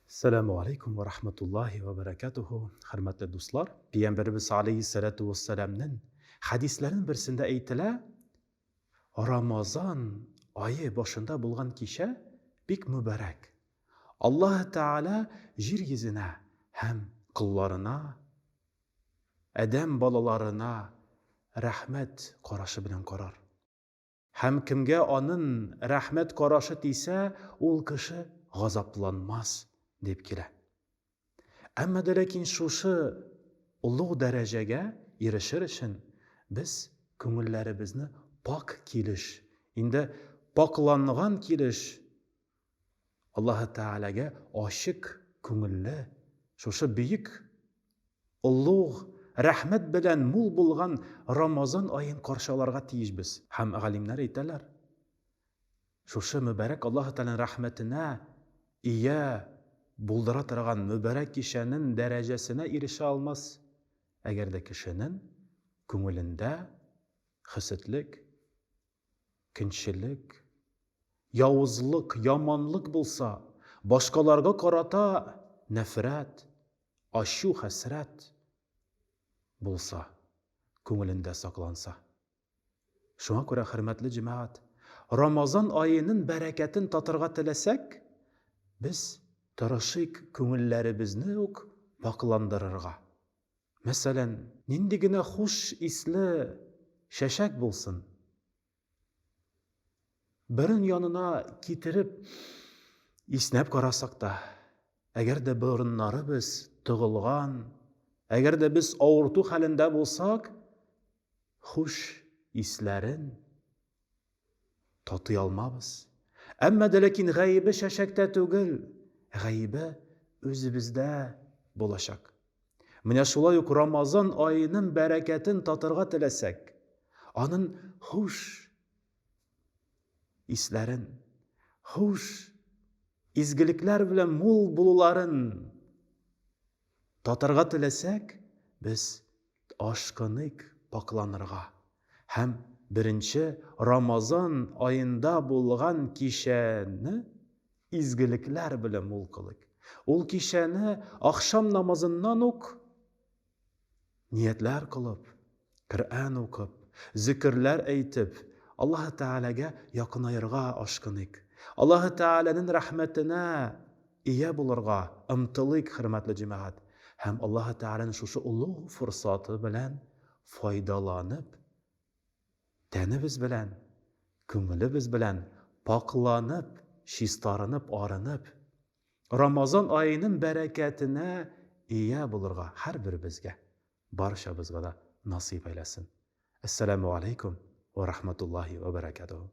Сәламү алейкум вә рахматуллаһи вә бәрәкәтүһү, хөрмәтле дуслар! Пәйгамбәребез алейһиссәләтү вәссәламнең хәдисләренең берсендә әйтелә, Рамазан ае башында булган кичә бик мөбарәк. Аллаһ Тәгалә җир йөзенә һәм колларына, адәм балаларына рәхмәт карашы белән карар. Һәм кемгә анын рәхмәт карашы тисә, ул кеше газапланмас, дип килә. Әмма дә ләкин шушы олуг дәрәҗәгә ирешер өчен без күңелләребезне пакь килеш, инде пакьланган килеш Аллаһы Тәгаләгә ачык күңелле, шушы бөек, олуг, рәхмәт белән мул булган Рамазан аен каршы алырга тиешбез. Һәм галимнәр әйтәләр, шушы мөбарәк Аллаһы Тәгаләнең рәхмәтенә ия булдыра торган мөбарәк кичәнең дәрәҗәсенә ирешә алмас, әгәр дә кешенең күңелендә хөсетлек, көнчелек, явызлык, яманлык булса, башкаларга карата нәфрәт, ачу, хәсрәт булса, күңелендә сакланса. Шуңа күрә, хөрмәтле җәмәгать, Рамазан аенын бәрәкәтен татырга теләсәк, без тырышыйк күңелләребезне үк пакъландырырга. Мәсәлән, нинди генә хуш исле чәчәк булсын, берен янына китереп иснәп карасак та, әгәр дә борыннарыбыз тыгылган, әгәр дә без авырту хәлендә булсак, хуш исләрен Татый алмабыз. Әмма дә ләкин гаебе чәчәктә түгел, гаебе үзебездә булачак. Менә шулай ук Рамазан аеның бәрәкәтен татырга теләсәк, анын хуш исләрен, хуш изгелекләр белән мул булуларын татырга теләсәк, без Ашкыныйк пакъланырга һәм беренче Рамазан аенда булган кичәне изгелекләр белән мул кылыйк. Ул кичәне ахшам намазыннан ук ниятләр кылып, Коръән укып, зикерләр әйтеп, Аллаһы Тәгаләгә якынаерга ашкыныйк. Аллаһы Тәгаләнең рәхмәтенә ия булырга омтылыйк, хөрмәтле җәмәгать, һәм Аллаһы Тәгаләнең шушы олуг форсаты белән файдаланып, тәнебез белән, күңелебез белән пакъланып, чистарынып, арынып, Рамазан аеның бәрәкәтенә ия булырга һәрберебезгә, барчабызга да насыйп әйләсен. Әссәламү алейкум вә рахматуллаһи вә бәрәкәтүһү.